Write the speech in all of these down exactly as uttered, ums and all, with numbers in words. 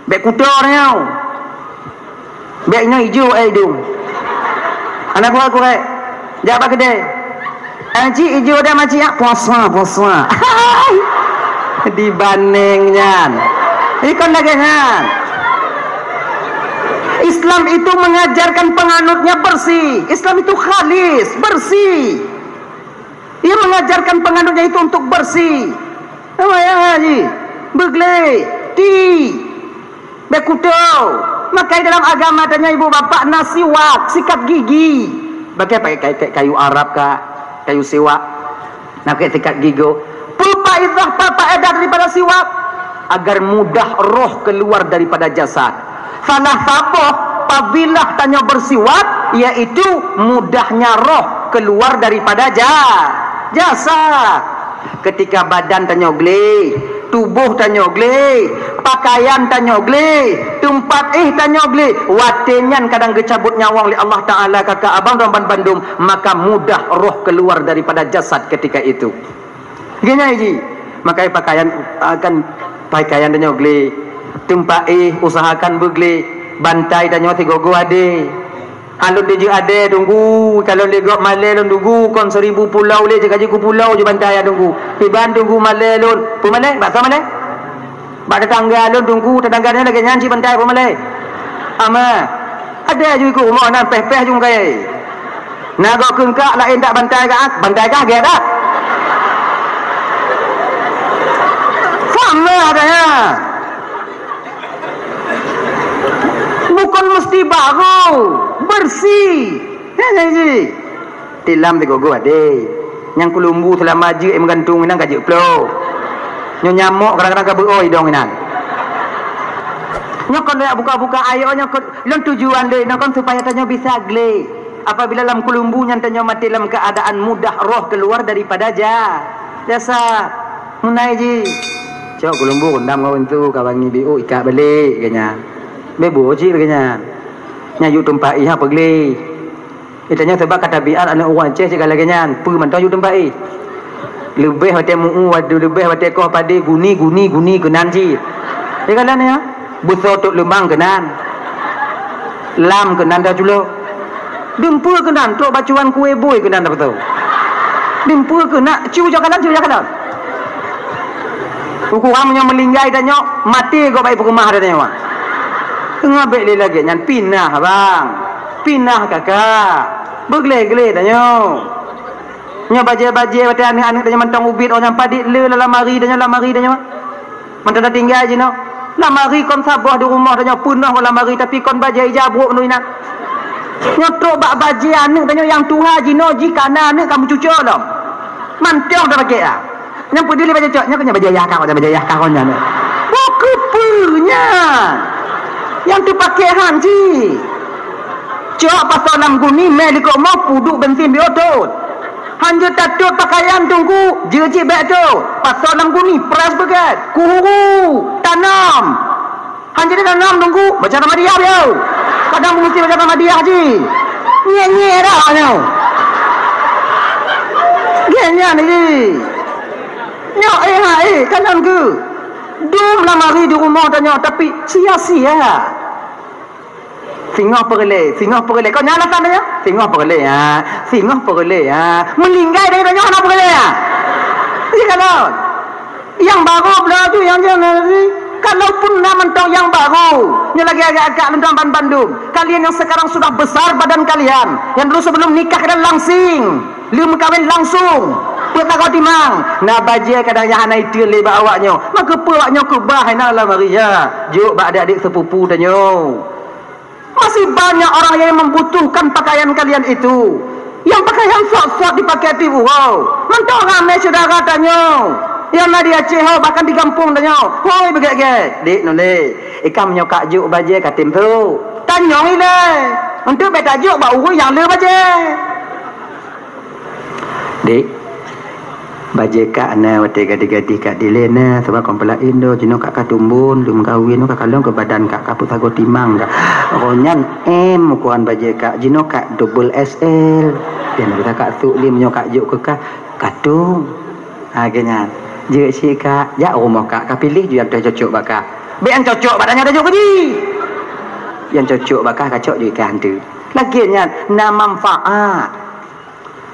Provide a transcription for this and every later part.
Bèk kuto nyoe. Bèk nyoe ijo, eh, idong. Hana kurek-kurek. Jak bak keudè. Eh, cik, ijo dah, makcik, ah? Puasa, puasa. Dibandeng nyan. Ikon lagèe nyan. Islam itu mengajarkan penganutnya bersih. Islam itu khalis, bersih. Ia mengajarkan penganutnya itu untuk bersih. Apa ya, Haji? Beglé, ti. Bèk kuto. Maka dalam agama tanyoe ibu bapak na siwak, sikat gigi. Bagaimana pakai, pakai kayu Arab ka, kayu siwak. Nah, pakai sikat gigi. Peue faedah, peue faedah daripada siwak? Agar mudah roh keluar daripada jasad. Salah saboh fadilah tanyoe bersiwak, yaitu mudahnya roh keluar daripada ja-, jasad. Ketika badan tanyoe glé, tuboh tanyoe glé, pakaian tanyoe glé, teumpat éh tanyoe glé, watèe nyan kadang geucabot nyawöng lé Allah Taala kaka abang dan ban bandum, maka mudah roh keluar daripada jasad ketika itu. Geunyai jih, makai pakaian, akan pakaian tanyoe glé, teumpat éh usahakan beuglé, bantai tanyoe sigoe-goe adé. Alôn dijeuet adé Teungku, kalon lé gob malèe lôn Teungku, kon seribu pulau lé, jeuet ka jeuet keu pulau jeuet bantai Teungku. Iban Teungku malèe lôn, peue malèe? Bak soe malèe? Bak tetangga lôn Teungku, tetangga nyan lagèe nyan cit bantai peue malèe? Ama. Adé ju ikôt rumoh nan péh-péh ju kayèe. Na gob kheun kak laén that bantai kak, bantai kah gèt that? Sama adanya. Bukon meusti barô, bersih. Nyan, nyan jih. Tilam sigoe-goe adé. Nyang keulumbu seulama jeuet meugantung inan ka jeuet ploh. Nyoe nyamok kadang-kadang ka beuoi idong inan. Nyoe kon lôn buka-buka ayat nyoe kon, lôn tujuan lé nyoe kon supaya tanyoe bisa glé. Apabila lam keulumbu nyan tanyoe maté lam keuadaan mudah roh keluar daripada ja-, jasad. Meunai jih. Cok keulumbu rondam ngon pintoe ka bangi biôh ikat balek, geuh nyan. Bèk buet cit lagèe nyan. Nyan yue teumpat ié ha peuglé. Geutanyoe sabab ka tabiat aneuk ureueng Aceh cit ka lagèe nyan, peue mantong yue teumpat éh. Leubeh watèe meu-ueh, leubeh watèe koh padé, guni, guni, guni keunan cit. Ya kan, ya? Beusoe tôk leumang keunan. Lam keunan dah culok. Dumpeue keunan, trok bacuan kué bui keunan dah beutôi. Dumpeue keunan, cu jak kalon, cu jak kalon. Ukurang meunyoe meulinggai tanyoe, maté gob bak peukeumah tanyoe. Teungoh bèk lé lagèe nyan, pinah, bang. Pinah, kakak. Beuglé-glé tanyoe. Nyoe bajèe-bajèe watèe aneuk-aneuk tanyoe mantong ubit, oh nyan padit le lam lamari tanyoe, lamari tanyoe. Mantong tatinggai jinoe. Lamari kon saboh di rumoh tanyoe peunoh ngon lamari, tapi kon bajèe ija brôk ngon inan. Nyoe trok bak bajèe aneuk tanyoe nyang tuha jinoe jih ka na aneuk ka meucuco lom. Mantong tapakèk, ah. Nyang peudeuh lé bajèe cok, nyan keuh nyan bajèe ayah kah, bajèe ayah kah nyan. Bukon peue nyan? Nyang teupakèk han jih. Cok pasoe lam guni, mè likot moh, peuduek bensin biôh tôt. Han jeuet tatôt pakaian Teungku, jeuet cit bèk tôt. Pasoe lam guni, press beugèt, kuhuru, tanom. Han jeuet tanom Teungku, baca Muhammadiyah biôh. Kadang meuseuti baca Muhammadiyah jih. Nyèk-nyèk dah nyoe. Gèt nyan jih. Nyoe, eh, ha, eh, kalon keuh. Dum lamari di rumoh tanyoe, tapi sia-sia. Singoh peureulèe, singoh peureulèe. Kon nyan alasan tanyoe? Singoh peureulèe, ha. Singoh peureulèe, ha. Meulinggai dari tanyoe hana peureulèe, ha. Iya kalon. Nyang barô bloe ju nyang jeuet. Kalaupun na mantong nyang barô, nyoe lagèe agak-agak lôn ban bandum. Kalian yang sekarang sudah besar badan kalian, yang dulu sebelum nikah kalian langsing. Lheuh meukawen langsung, peuet sagoe timang. Na bajèe kadang nyang hana iteun lé bak awaknyoe. Maka peue awaknyoe keubah inan lamari, ya. Jok bak adék-adék seupupu tanyoe. Masih banyak orang yang membutuhkan pakaian kalian itu. Yang pakaian sot-sot dipakai tiep uroe. Mantong ramé syedara tanyoe. Nyang na di Aceh ho, bahkan di gampông tanyoe. Hôi, beugèt-gèt. Dék, nolé. Ikam nyoe kak jok bajèe ka tem trok. Tanyong ilèe. Untuk bèk tajok bak ureueng nyang le bajèe. Dek, bajèe kak na watèe gadih-gadih kak dilèe na, sabab kon peulaén do, jinoe kak ka tumbon, lheuh meukawen, ka kalon keu badan kak, ka peuet sagoe timang kak. Roh nyan M ukuran bajèe kak, jinoe kak double X L. Dan bisa kak suk lé meunyoe kak jok keu kah, katong. Ha, geuh nyan. Jeuet cit kak, jak rumoh kak, ka piléh ju nyang teuh cocok bak kak. Bék nyang cocok bak tanyoe tajok keu jih. Nyang cocok bak kah kacok jih kah hantu. Lagée nyan na manfaat.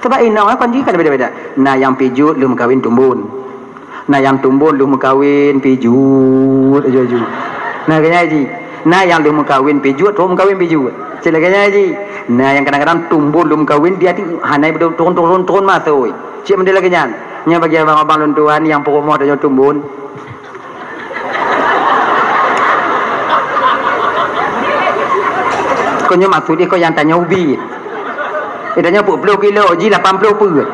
Sebab inong kon jih kan beda-beda. Na nyang pijuet lheuh meukawen tumbon. Na nyang tumbon lheuh meukawen pijuet aju-aju. Na lagée nyan jih. Na nyang lheuh meukawen pijuet, trok meukawen pijuet. Cit lagée nyan jih. Na nyang kadang-kadang tumbon lheuh meukawen dia ti hana turun-turun-turun masoi. Cit meudeh lagée nyan. Nyan bagi abang-abang lôn tuan nyang peurumoh tanyoe tumbon. Kon nyoe maksud jih kon nyang tanyoe ubit. Eh, tanyoe peuet ploh kilo, jih lapan ploh peuet.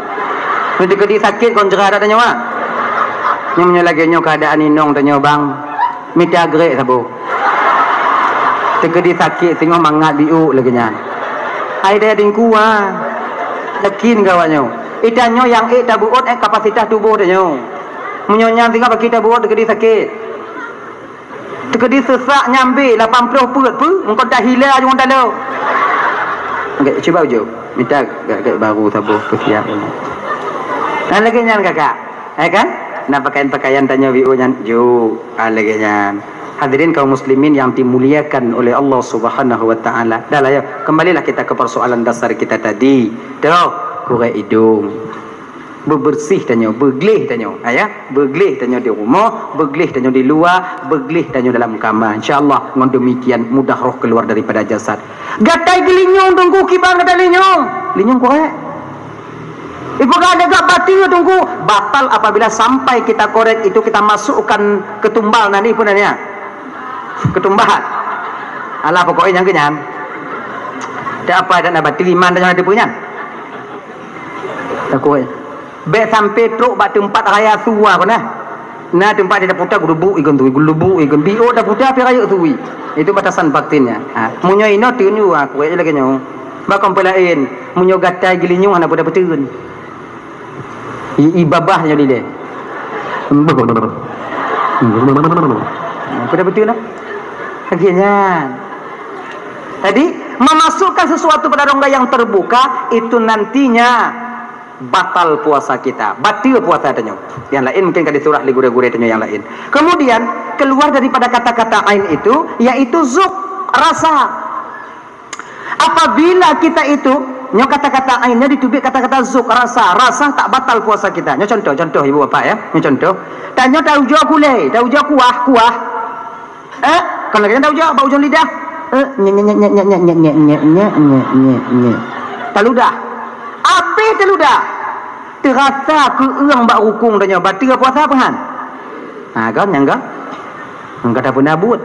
Nyoe teukeudi sakét kon jrah dak tanyoe, ah. Nyoe meunyoe lagée nyoe keuadaan inong tanyoe, bang, mita grek saboh. Teukeudi sakét singoh mangat biuk lagée nyan. Hai daya dingku, ah. Yakin keu awak nyoe. Eh, tanyoe nyang ék tabeuôt, eh, kapasitas tuboh tanyoe. Meunyoe nyan singoh bagi tabeuôt teukeudi sakét. Teukeudi seusak nyambe lapan ploh peuet peue, meuko dah hila jong talo. Okey, cuba ujoe. Mita gak-gak baru saboh peusiap. Nah, lagée nyan kakak. Ya kan? Nah, pakaian-pakaian tanyoe biuk nyan juk. Ah, lagée nyan. Hadirin kaum muslimin yang dimuliakan oleh Allah Subhanahu wa taala. Dah lah ya, kembalilah kita ke persoalan dasar kita tadi. Toh, kurek idong. Beubeureuséh tanyoe, beugleh tanyoe, ha, ya. Beugleh tanyoe di rumoh, beugleh tanyoe di luwa, beugleh tanyoe dalam kama. Insya Allah, ngon demikian mudah roh keluar daripada jasad. Gatai geulinyueng teungku kiban gatai linyueng. Linyueng korek. Ipeugah lé gak bateue teungku, batal apabila sampai kita korek itu kita masukkan ketumbal nanti pun ya. Ketumbahan. Alah pokoknya nyang kenyan. Tak apa, tak nak bateue iman dan jangan tipu nyan. Takut. Bék sampai trok bak teumpat raya sua keuh nah. Na teumpat di daputa geulubuk ikon tui, geulubuk ikon biôk daputa pi rayeuk tui. Itu batasan batinnya. Ha, meunyoe inoe teun yue aku lagée nyoe. Bak kon peulaén, meunyoe gatai geulinyueng hana peue-peue teun. I, i babah nyoe dilée. Peue-peue teun lah. Akhirnya, jadi memasukkan sesuatu pada rongga yang terbuka itu nantinya batal puasa kita, bateue puasa tanyoe. Yang lain mungkin ka disurah lé gurée-gurée tanyoe yang lain. Kemudian keluar daripada kata-kata ain itu yaitu zuk, rasa. Apabila kita itu nyoe kata-kata ain nyoe diteubiet kata-kata zuk, rasa, rasa tak batal puasa kita. Nyoe contoh, contoh ibu bapak ya. Nyoe contoh. Tanyoe taujoe gulée, taujoe kuah, kuah. Eh, kon lagée nyan taujoe bak ujong lidah. Eh, nyek, nyek, nyek. Taludah. Abéh taludah. Teurasa keueung bak rukung tanyoe, bateue puasa peue han? Ha, kon nyang kon. Nyang ka tapeuna buet.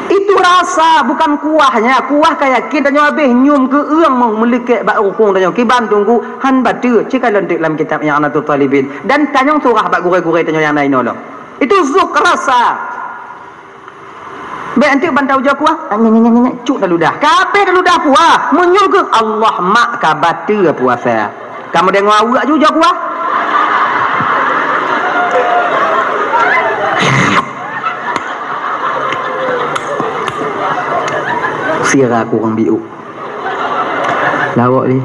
Itu rasa, bukan kuahnya. Kuah ka yakin tanyoe abéh nyium keueung meu-, meuleuket bak rukung tanyoe. Kiban teungku han bateue, cit ka lôn teuk lam kitab I'anatut Talibin. Dan tanyong surah bak gurée-gurée tanyoe nyang na inoe lom. Itu zuk rasa. Bék enteuk ban taujoe kuah, nyek, nyek, nyek, nyek, cuk taludah. Ka abéh taludah kuah, meunyoe keuh Allah mak ka bateue puasa. Kamoe deungoe aweuek ju ujoe kuah. Sira kurang biuk. Lawok ni.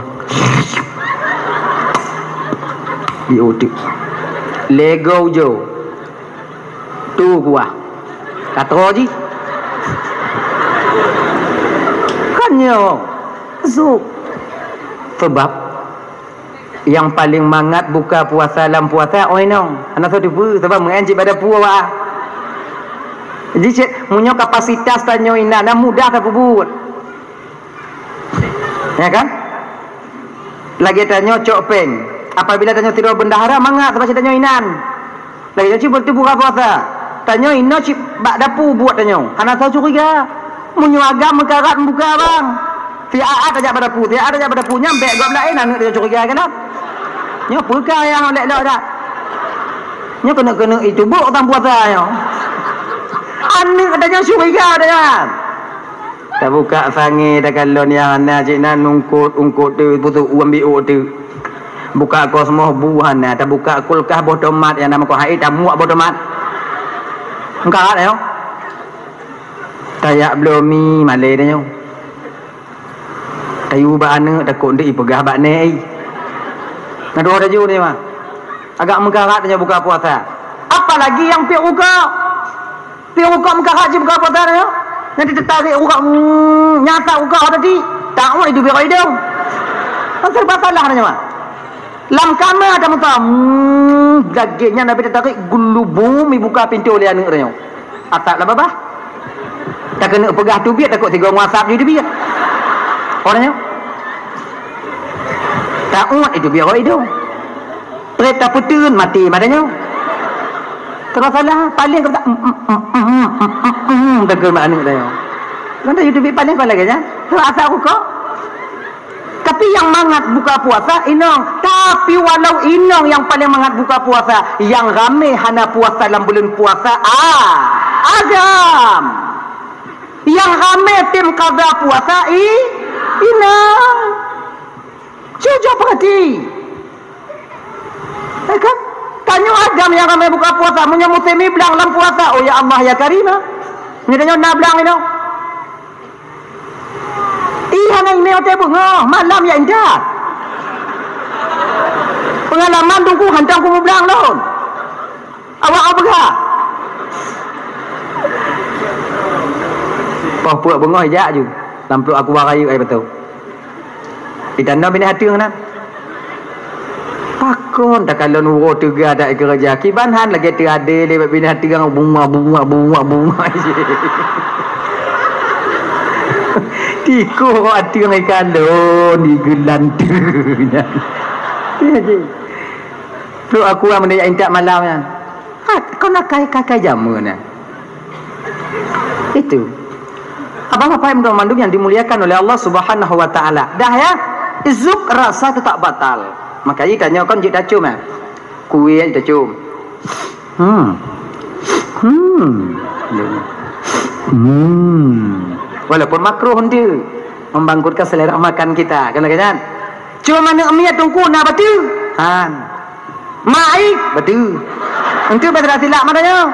Biuk teuk. Lego ujoe. Tu kuah. Ka troe jih. Kan nyoe. Zuk. Sebab nyang paleng mangat buka puasa lam puasa, oi nong. Hana soe teupeue, sabab meu'en cit bak dapu awak. Jadi cit, meunyoe kapasitas tanyoe inan, na mudah tapeubuet. Ya kan? Lagée tanyoe cok péng. Apabila tanyoe sidroe bendahara mangat, sabab cit tanyoe inan. Lagée nyoe cit beuteubuka puasa. Tanyoe inoe cit bak dapu buet tanyoe. Hana soe curiga. Meunyoe agam meukarat meubuka bang. Si Aat tajak bak dapu, si Aat tajak bak dapu nyan bék gob laén aneuk tanyoe curiga keunan. Nyoe peue ka nyang lek-lek dak. Nyoe keuneuk-keuneuk itu bok tang puasa nyoe. Aneuk tanyoe curiga dak nyan. Tabuka sangé takalon nyang hana cit na ungkot-ungkot teuk putôk uem biôk teuk. Buka kosmos bu hana, tabuka kulkas boh tomat nyang na meukoh hai tamuak boh tomat. Meukarat nyoe. Tajak bloe mi malée tanyoe. Tayue bak aneuk takot nteuk ipeugah bak nèk. Na dua taju ni mah. Agak meukarat tanyoe buka puasa. Apalagi nyang piôh uka. Lam karat jibuka puasa nyoe, nanti teutarek urat, hmm, nyata urat tadi. Taun itu biar idong. Kan serba salah nyoe. Lam kama ada muka, hmm, lagèe nyan Nabi teutarek gulubu, mi buka pintoe lé aneuk nyoe. Atap lah babah. Tak kena peugah teubiet, takut sigoe ngon asap jih teubiet. Orang nyoe. Taun itu biar idong. Trép tapeuteun maté mata nyoe. Terus salah, paling kata, mm, mm, mm, mm, mm, mm, mm, mm, tegur mak aneuk dah nyoe. Kan dah YouTube paling kau lagi kan? Terus asal aku kok. Tapi yang mangat buka puasa inong. Tapi walau inong yang paling mangat buka puasa, yang ramé hana puasa dalam bulan puasa, ah, agam. Yang ramé tim qadha puasa i, inong. Cuba perhati. Ya kan? Tanyoe agam nyang ramé buka puasa, meunyoe musém blang lam puasa, oh ya Allah ya Karimah. Nyoe tanyoe na blang inoe. Ih, hana imeue watèe beungoh, malam ya intat. Peungalaman Teungku hantom kumeublang lôn. Awak peugah. Poh peuet beungoh jak ju. Lam pluek aqua rayeuk ai beutôi. Di tanda binèh ateueng na. Pakon takalon uroe teuga dak keureuja. Kiban han lagèe teuadé lé bak binèh ateueng bunga, bunga, bunga, bunga. Tikoh ateueng ikalon di geulanteue nyan. Iya, ji. Pluek aqua meunyo jak intat malam nyan. Ha, kon akai, akai jameun nyan. Itu. Abang Bapak Ibu mandum yang dimuliakan oleh Allah Subhanahu wa Taala. Dah ya, zuk rasa tu tak batal. Makanya tanya kon jeuet tacum ya. Kueh tacum. Hmm. Hmm. Hmm. Walaupun makruh dia membangkitkan selera makan kita, kan kan? Cuma mana miet Teungku na bateue. Han. Mai, betul. Entu bahasa silap matanya.